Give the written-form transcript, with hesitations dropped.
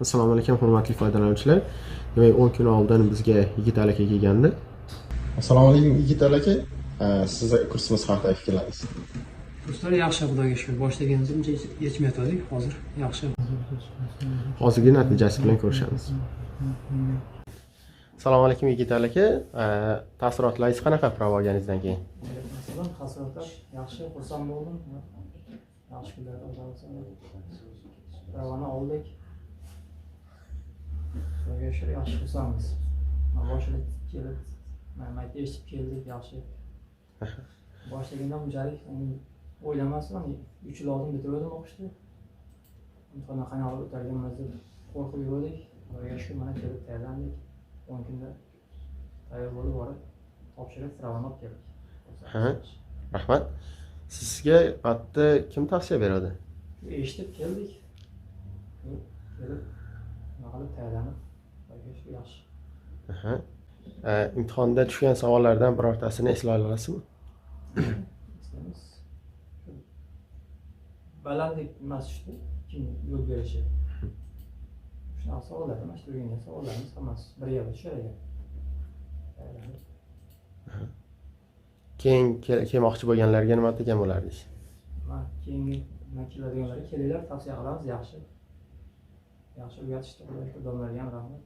Assalomu alaykum, hurmatli foydalanuvchilar. Demak, 10 kun oldin bizga Yigitali aka kelgandi. Assalomu alaykum, Yigitali aka. Sizni kursimiz haqida fikrlaringiz? Kurslar yaxshi, Xudoga shukur. Boshlaganimizda uncha yetishmayotgandik, hozir yaxshi. Hozirgi natijasi bilan ko'rishamiz. Assalomu alaykum, Yigitali aka. Taassurotlaringiz qanaqa prova olganingizdan keyin? Masalan, taassurotlar yaxshi, xursand bo'ldim. Yaxshi kunlar, pravani oldik. Xudoga shukur, yaxshi, xursandmiz. Boshida kelib, mayda eshitib keldik, yaxshi. Boshlaganda bunchalik o'ylamasdim, 3 yil oldin bitirgandim o'qishni. Imtihondan qanaqa qilib o'tarkanmiz deb qo'rqib yurdik. Xudoga shukur, mana kelib tayyorlandik. 10 kunda tayyor bo'lib borib, topshirib, pravani olib keldik. Ha, rahmat. Sizga bu kim tavsiya beradi? Eshitib keldik. Kelib, nima qilib tayyorlanib, Xudoga shukur, yaxshi. Imtihonda tushgan savollardan birortasini eslay olasizmi? Eslaymiz. Balandlik emas tushdi, kim yo'l berishi. Shunaqa savollar, mana shu o'rgangan savollarimiz hammasi birga tushar ekan. Keyin kelmoqchi bo'lganlarga nima degan bo'lardingiz? Keyingi keladiganlarga kelinglar, tavsiya qilamiz, yaxshi. Yaxshi o'rgatishdi, Xudoga shukur, domlalarga ham rahmat.